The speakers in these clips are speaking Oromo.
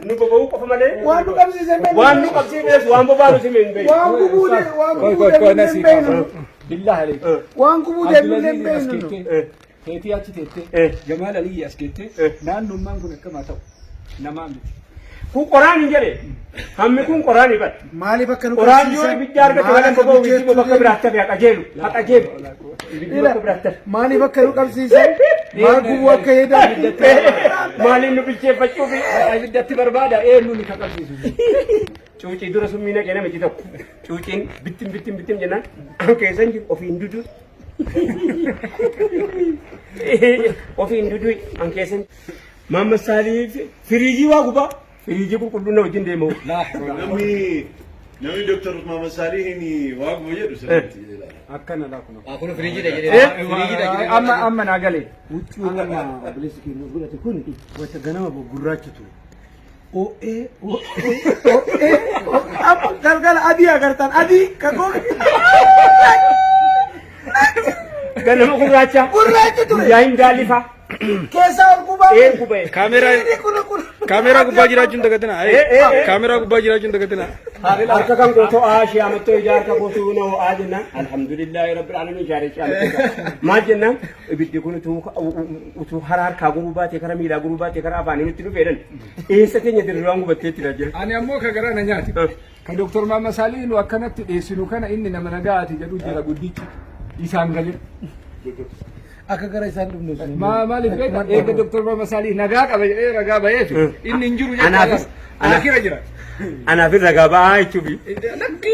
Nu boba'uu qofa malee. Waan nu qabsiise hin beeknu. Waan nu qabsiifnes waan boba'aa nuti hin beeknu. Waan gubuu waan Koi gubuu koi koi deemnu nasi hin beeknu. Billah aleek. Waan gubuu deemnu hin Abdulaziz as beeknu. keettee teetii achi teettee Jamaal Aliyyi as keettee naannummaan kun akkamaa ta'u namaa miti. Kun qoraan hin jedhe. Hammi kun qoraan hin bade. Maaliif akka nu Qoraan yoo ibidda argate malee boba'u ibiddi bakka biraatti hafe haqajeelu. Haqajeelu. Ibiddi bakka biraatti hafe. Maaliif akka nu qabsiisan? Maal gubuu akka heedan? Maaliin nu bilcheeffachuufi? Ibiddatti barbaada eenyu ni qabsiisu. Cuucii dura summii naqee namichi tokko. Cuuciin bittim bittim bittim jennaan an keessa hin jiru ofiin dudu. Ofiin dudu an keessa hin Maamma Saalii firiijii waa gubaa firiijii qulqulluu na wajjin deemu. Namni Dr. Muhammad Salihin waa guba jedhu sirriitti ilaala. Akkana laa kun. Kun firiijiidha jedhee. Firiijiidha jedhee. Amma amma naa galee. Huccuu amma obboleessi keenya godhate kun wanta ganama gurraacha ture. O'ee o'ee o'ee amma galgala adii agartan adii kakoo Ganama gurraacha. gurraacha ture. Guyyaa hin daalifa. Keessaa ol gubaa. Een gubee. Kaameeraa kaameeraa gubbaa jiraachuun dagatina. Kaameeraa gubbaa jiraachuun dagatina. Harka kan gootu aashii amattoo ija harka gootu na ho'aa jennaan alhamdulillahi rabbil alamin jaaree shii amattoo maal jennaan ibiddi kun utuu utuu hara harkaa guruu baatee kara miilaa guruu baatee kara afaanii nutti dhufee dhan eessa keenya dirriwaan gubatteetti dha jira. Ani ammoo ka garaa na nyaate. Ka Dr. Maamma Saalii nu akkanatti dhiyeessinu kana inni nama nagaati jedhu jira guddichi isaan galee. Akka gara isaan dhufne sun. Maa maaliif beekta eega Dr. Maamma Saalii nagaa qaba jedhee ragaa baheef inni hin jiru jechuudha. Anaafis- Akira jira. Anaaf ragaa ba'aa jechuufi. Lakki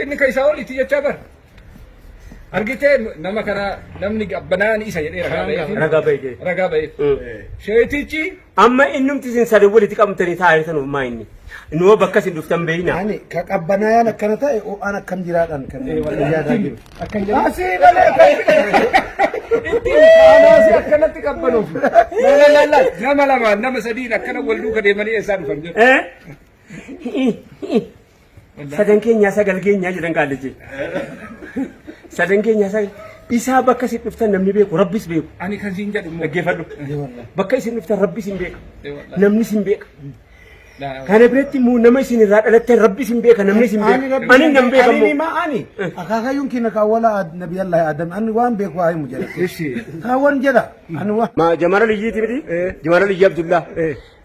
inni ka isaa olitti jechaa bara. Argitee nama kana namni qabbanaan isa jedhee ragaa baheef. Ragaa bahee jira. Ragaa baheef. Sheetichi Amma innumti isin sadii walitti qabamtanii taa'ee sanuuf maa inni? Nuwa bakka isin dhuftan beeyna. Ani ka qabbanaayaan akkana ta'e ho'aan akkam jiraadhaan kan yaadaa jiru. Akkan jedhu. Asii malee Ittiin kaanaasi akkanatti qabbanuuf. La la la la nama lamaan nama sadiin akkana wal duuka deemanii eessaa dhufan jedhu. Eh? Sadan keenyaa sagal keenyaa jedhan kaallichi. Sadan keenyaa sagal. Isaa bakka isin dhuftan namni beeku rabbis beeku. Ani kan siin jedhu immoo. Dhaggeeffadhu. Bakka isin dhuftan rabbis hin beeka. Namnis hin beeka. Kana biratti immoo nama isin irraa dhalattan rabbis hin beeka namnis hin beeka. Ani nan beeka Ani immoo. ma ani akaakayyuun keenya kan wala nabiyallah Adam ani waan beeku haa himu jedha. Kaawwan jedha ani waan. Ma Jamaal Aliyyiiti miti? Jamaal Aliyyi Abdullah.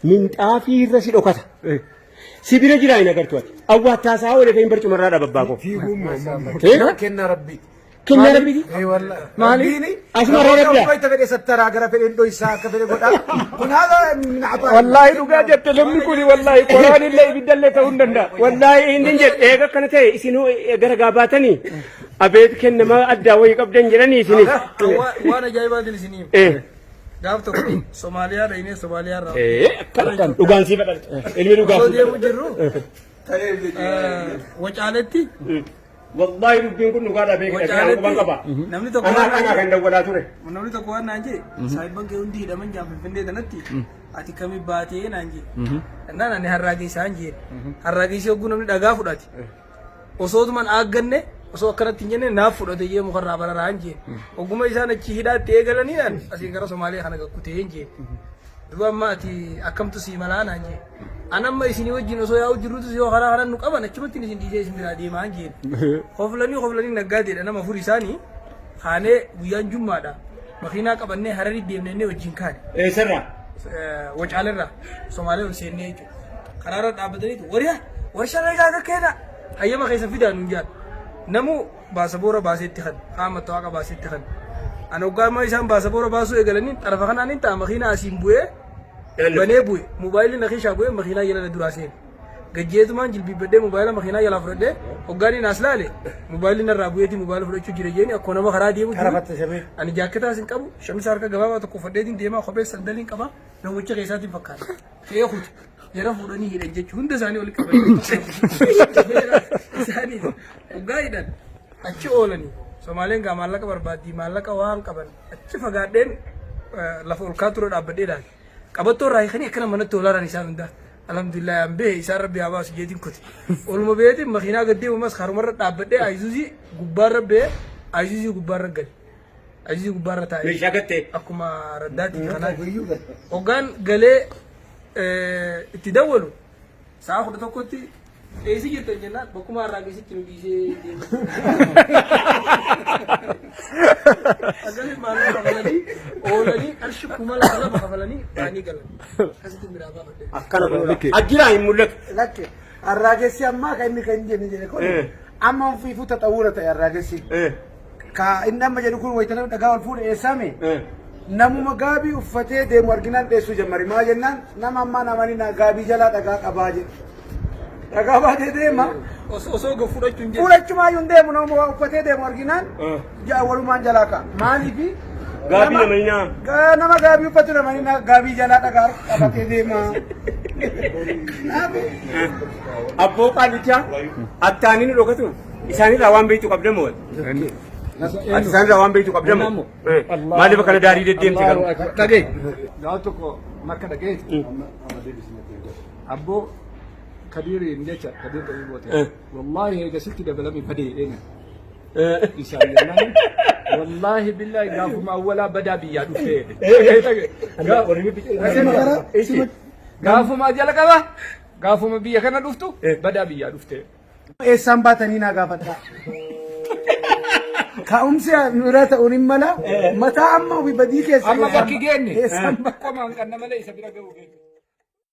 Minxaafii irra si dhokata. Si bira jira hin agartu ati. Awwaattaasaa oolee kan barcumarraa dhaba abbaa koo. Kennaa rabbiiti. Kennaa rabbiiti. Maali? Asuma irraa rabbi'a. Wayita fedhe sattaraa gara fedheen dhoysaa akka fedhe godhaa. Kun haala min ataa. Wallaahi dhugaa jette namni kuni wallaahi qoraan illee ibiddallee ta'uu hin danda'a. Wallaahi inni hin jedhe eega akkana ta'e isinuu gara gaabaatanii abeet kennama addaa wayii qabdan jedhanii isinis. Waan ajaa'ibaatiin isinii hima. Gaaf tokko Somaaliyaa dhaynee Somaaliyaa irraa. Akkana dhugaan sii badhaadha. Ilmi dhugaa Osoo sii deemu jirru Wacaaletti Wallaahi dubbiin kun dhugaadha beekadha. Kan quban qaba. Namni tokko Anaa anaa kan dawwalaa ture. Namni tokko waan naan jee saahibban kee hundi hidhaman jaan Finfinnee tanatti ati kami baatee naan jee. Naan ani harraageessaan jee. Harraageessi hogguu namni dhagaa fudhate. Osootuman aagganne osoo akkanatti hin jenne naaf fudhate jee mukarraa bararaan jee. Hogguma isaan achi hidhaatti eegalanii naan asiin gara Somaaliyaa kana gakkutee jee. Duba amma ati akkamtu sii malaa naan jee. An amma isinii wajjin osoo yaa'u jirrutu yoo karaa kanan nu qaban achumatti isin dhiisee isin biraa deemaa jeen. Koflanii koflanii naggaadeedha nama afur isaanii kaanee guyyaan jummaadha. Makiinaa qabannee Hararii deemnee inni wajjin kaane. Eessarraa? Wacaalerraa Somaalee ol seennee jechuudha. Karaarra dhaabbataniitu wariyaa warshaa meeqaa akka keedha hayyama keessa fidaa nuun jaan. Namuu baasaboora baaseetti kan kaan mattawaaqa baaseetti kan. An hoggaa amma isaan baasaboora baasuu eegalanii xarafa kanaan hin ta'a makiinaa asiin bu'ee banee bu'e mobaayilli na keessaa bu'ee makiinaa jala na duraa seene. Gajjeetumaan jilbiibbadhee mobaayila makiinaa jalaa fudhadhee hoggaan inni as laale mobaayilli narraa bu'eetii mobaayila fudhachuu jira jeeni akkuma nama karaa deemu Kara jiru. fattashamee. Ani jaakketaas hin qabu shamisa harka gabaabaa tokko uffadheetiin deemaa kophee sandaliin qaba namicha keessaatiin fakkaata. Ka'ee kute jara fuudhanii hidhan jechuun hunda isaanii walitti qabanii isaanii hoggaa hidhan achi oolanii Somaaleen gaa maallaqa barbaaddii maallaqa waan qaban achi fagaadheen lafa ol kaa ture dhaabbadhee ilaale. Qabattoo irraa hiikanii akkana manatti olaaran isaan hundaa. Alhamdulillah an behe isaan rabbi haa baasu jeetiin kute. Oluma beetiin makiinaa gad deemu mas karumarra dhaabbadhee ayizuzii gubbaarra bee ayizuzii gubbaarra gale. Ayizuzii gubbaarra taa'ee. Meeshaa gattee. Akkuma raddaatti kanaa. Hoggaan galee itti dawwalu sa'a 11tti eessa jirtan jennaan bakkuma har'aa keessatti nu dhiisee deeme. Akkasitti maallaqa kafalanii oolanii qarshii 2000 2 kafalanii ba'anii galan. Akkasitti biraa baafadhe. Akkana kun ajjiraa hin mul'atu. Lakke arraagessi ammaa kan inni kan jedhe jedhe kun amma ofiifuu taxawuura ta'e arraagessi. Ka inni amma jedhu kun wayita namni dhagaa ol fuudhe eessaame namuma gaabii uffatee deemu arginaan dheessuu jammari maa jennaan nama ammaa namani na gaabii jalaa dhagaa qabaa jedhe. Dhagaa baatee deema. Osoo gad fudhachuu hin jedhu. Fudhachumaayyuu hin deemu namuma waa uffatee deemu arginaan walumaan jalaa ka'a. Maaliifi Gaabii namani naa. Nama gaabii uffatu namani na gaabii jalaa dhagaa qabatee deema. Kanaaf Abboo qaalichaa attaanii nu dhokatu isaanirraa waan beektu qabda moo? Ati isaanirraa waan beektu qabda moo? Maaliif akkana daarii deddeemte garuu? Dhagee. Gaaf tokko makka dhageeti. Abboo Kadiiriin jecha Kadiir Gabii goote. Wallaahi eegasitti dabalame badee jedheen. Isaan jennaan wallaahi billaahi gaafuma awwalaa badaa biyyaa dhuftee jedhe. Gaafuma jalqaba gaafuma biyya kana dhuftu badaa biyyaa dhuftee. Eessaan baatanii naa gaafadhaa. Ka'umsi nurra ta'uun hin mala. Mataa amma ofii badii keessa. Amma bakki geenne Eessaan qomaan kan malee isa bira ga'uu geenne.